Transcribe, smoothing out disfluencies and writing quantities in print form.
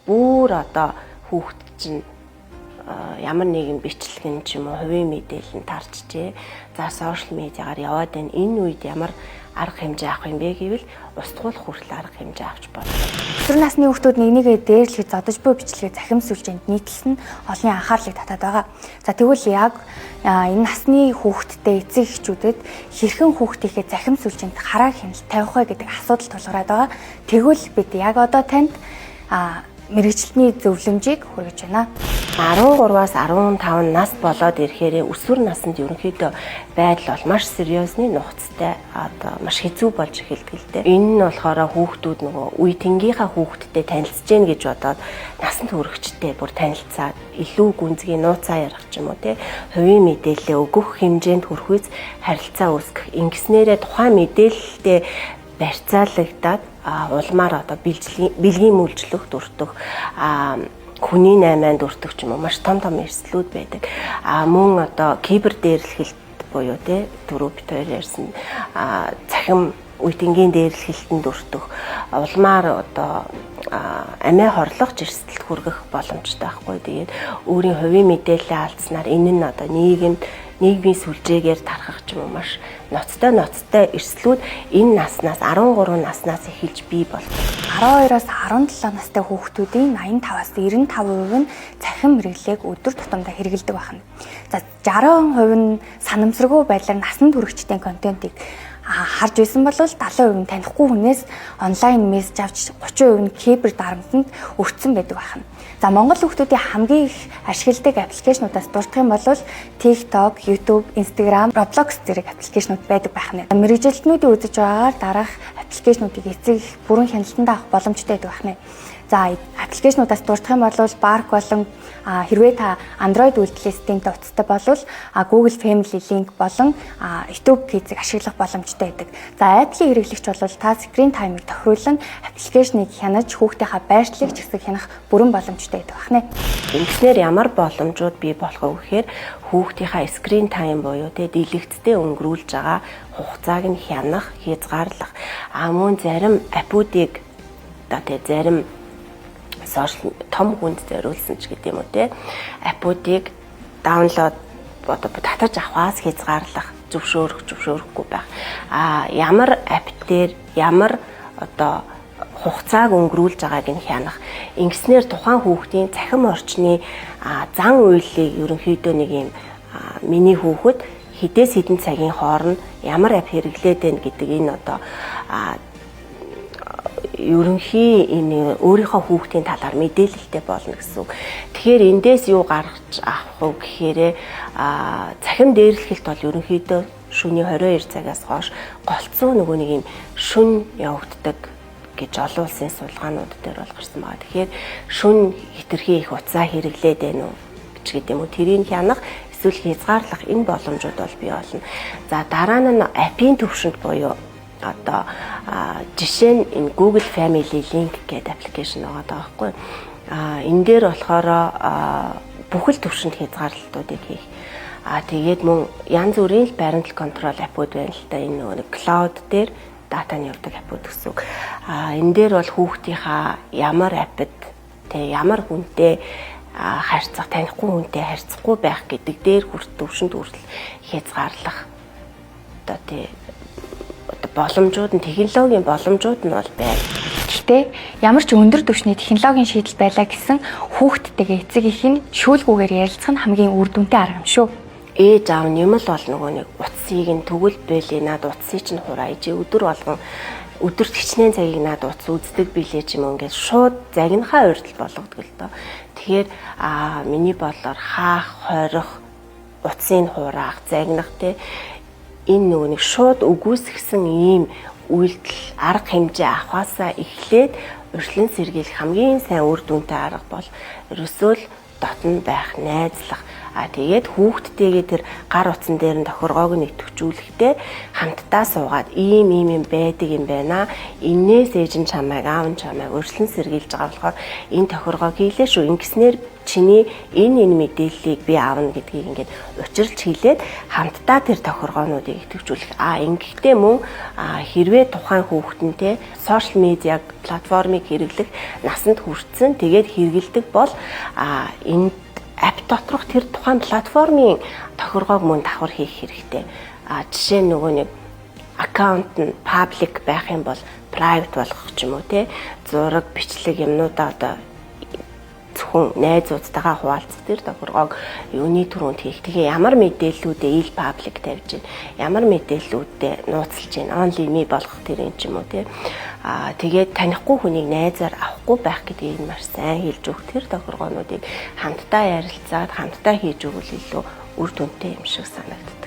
Бүр одоо хүүхэд чинь ямар нэгэн бичлэг нь ч юм уу хувийн мэдээлэл нь тарчжээ. За, social media гаар яваад байна. Энэ үед ямар арга хэмжээ авах юм бэ гэвэл устгуулах хүртэл арга хэмжээ авч болно. Өсвөр насны хүүхдүүд нэг нэгээ дээрлэхэд зодож буй бичлэгээ цахим сүлжээнд нийтэлсэн олонний анхаарлыг татаад байгаа. За, тэгвэл яг энэ насны хүүхэдтэй эцэг эхчүүдэд хэрхэн хүүхдийнхээ цахим сүлжээнд хараа хяналт тавих вэ гэдэг асуудал тулгараад байгаа. Тэгвэл бид яг одоо танд мэргэжилтний зөвлөмжийг хүргэж байна. 13-аас 15 нас болоод ирэхээр өсвөр наснд ерөнхийдөө байдал бол маш сериосны, нухацтай, одоо маш хэцүү болж эхэлдэг л дээ. Энэ нь болохоор хүүхдүүд нөгөө үе тэнгийнхаа хүүхдтэй танилцж гин гэж бодоод насанд хүрэгчтэй бүр танилцаад илүү гүнзгий нууцаа ярих ч юм уу, те, хувийн мэдээлэлээ өгөх хэмжээнд хүрэхүйц харилцаа үүсгэх. Ингэснээрээ тухайн мэдээлэлтэй барьцаалагдаад улмаар одоо бэлгийн мүлжлөх дүртэх, хүний наймаанд өртөх ч юм уу, маш том том эрсдлүүд байдаг. А мөн одоо кибер дээрлэхэлт буюу, те, түрүү бид хоёр ярьсан цахим үе тэнгийн дээрлэхэлтэнд өртөх, улмаар одоо амиа хорлох эрсдэлд хүргэх боломжтой байхгүй. Тэгээд өөрийн хувийн мэдээлэлээ алдснаар энэ нь одоо нийгэмд, нийгмийн сүлжээгээр тархах ч юм уу, маш ноцтой ноцтой эрсдлүүд энэ наснаас, 13 наснаас эхэлж бий болдог. 12-оос 17 настай хүүхдүүдийн 85-аас 95% нь цахим хэрэглээг өдөр тутамдаа хэрэглэдэг байна. За, 60% нь санамсаргүй байдлаар насанд хүрэгчдийн контентыг харж байсан бол 70% нь танихгүй хүнээс онлайн мессеж авч, 30% нь кибер дарамтанд өртсөн байдаг байна. За, Монгол хүүхдүүдийн хамгийн их ашигладаг application уудаас дурдах юм бол TikTok, YouTube, Instagram, Roblox зэрэг application ууд байдаг байх нь. Мэргэжилтнүүдийн үзэж байгаагаар дараах application уудыг эцэг их бүрэн хяналтанд авах боломжтой байдаг байх нь. За, application уудаас дурдах юм бол Bark болон хэрвээ та Android үйлдлийн системтэй утастай бол Google Family Link болон YouTube Kids-ийг ашиглах боломжтой байдаг. За, Apple-ийн хэрэглэгч бол та screen time-ыг тохируулан application ыг хянаж, хүүхдийнхаа байршлыг ч гэсэн хянах бүрэн боломжтой байдаг байна. Ингэснээр ямар боломжууд бий болох вэ гэхээр хүүхдийнхаа screen time буюу, те, дэлгэцтэй өнгөрүүлж байгаа хугацааг нь хянах, хязгаарлах. А мөн зарим app уудыг одоо, те, зарим social том хүнд зориулсан ч гэдэг юм уу, те, app уудыг download, одоо татаж авахаас хязгаарлах, зөвшөөрөх, зөвшөөрөхгүй байх. А ямар app дээр ямар одоо хугацааг өнгөрүүлж байгааг нь хянах. Ингэснээр тухайн хүүхдийн цахим орчны зан үйлийг ерөнхийдөө нэг юм миний хүүхэд хэдээс хэдэн цагийн хооронд ямар app хэрэглээд байна гэдэг энэ одоо ерөнхий энэ өөрийнхөө хүүхдийн талаар мэдээлэлтэй болно гэсэн үг. Тэгэхээр эндээс юу гаргаж авах вэ гэхээр цахим дээрлэхэлт бол ерөнхийдөө шөнийн 22 цагаас хойш голцоо нөгөө нэг юм шөнө явагддаг гэж олон улсын судалгаанууд дээр бол гарсан байгаа. Тэгэхээр шөнө хэтэрхий их утсаа хэрэглээд байна уу гэж гэдэг юм уу, тэрийг хянах эсвэл хязгаарлах энэ боломжууд бол бий болно. За, дараа нь app ын төвшөнд буюу одоо жишээ нь энэ Google Family Link гэдэг application байгаа байхгүй. А энэ дээр болохоор бүхэл төвшөнд хязгаарлалтуудыг хийх. А тэгээд мөн янз бүрийн л parental control app ууд байна л да. Энэ нөгөө нэг cloud дээр data ны явдаг app ууд гэсэн үг. А энэ дээр бол хүүхдийнхаа ямар app д, тэ, ямар хүнтэй харьцах, танихгүй хүнтэй харьцахгүй байх гэдэг дээр хүрт төвшөнд хүртэл хязгаарлах одоо, тий, одоо боломжууд нь, технологийн боломжууд нь бол байна. Гэхдээ ямар ч өндөр түвшний технологийн шийдэл байлаа гэсэн хүүхдтэйгээ эцэг их нь шүүлгүүгээр ярилцах нь хамгийн үр дүнтэй арга юм шүү. Ээж аав нь юм л бол нөгөө нэг утсыг нь тэгвэл бэлээ, над утсыг чинь хураа ижээ, өдөр болгон өдөрт хичнээн цагийг над утас үздэг билээ ч юм уу, ингээд шууд загнахаа урьдал болгодог л доо. Тэгэхээр миний бодлоор хаах, хорих, утсыг хураах, загнах, те, энэ нөгөө нэг шууд үгүйсгэсэн ийм үйлдэл, арга хэмжээ авахаасаа эхлээд урьдчилан сэргийлэх хамгийн сайн үр дүнтэй арга бол ерөөсөө л дотно байх, найзлах. А тэгээд хүүхдтэйгээ тэр гар утсан дээр нь тохиргоог нь идэвхжүүлэхдээ хамтдаа суугаад ийм ийм юм байдаг юм байна. Энээс ээж нь чамайг, аав нь чамайг урьдчилан сэргийлж байгаа болохоор энэ тохиргоог хийлээ шүү. Ингэснээр чиний энэ мэдээллийг би аавна гэдгийг ингээд учирлж хэлээд хамтдаа тэр тохиргоонуудыг идэвхжүүлэх. А ингэхдээ мөн хэрвээ тухайн хүүхдэнтэй сошиал медиа платформыг хэрэглэх насанд хүрсэн, тэгээд хэрэглэдэг бол энэ app доторх тэр тухайн платформын тохиргоог мөн давхар хийх хэрэгтэй. А жишээ нь нөгөө нэг аккаунт нь public байх юм бол private болгох ч юм уу, те, зураг, бичлэг юмнуудаа одоо зөвхөн найзуудтайгаа хуваалцах тэр тохиргоог юуны түрүүнд хийх. Тэгээ ямар мэдээллүүдээ ил public тавьж байна, ямар мэдээллүүдээ нууцлж байна, only me болгох тэр юм ч юм уу, те. Аа, тэгээд танихгүй хүнийг найзаар авахгүй байх гэдгийг маш сайн хэлж өгөх тэр тохиргоонуудыг хамтдаа ярилцаад, хамтдаа хийж өгвөл илүү үр дүнтэй юм шиг санагддаг.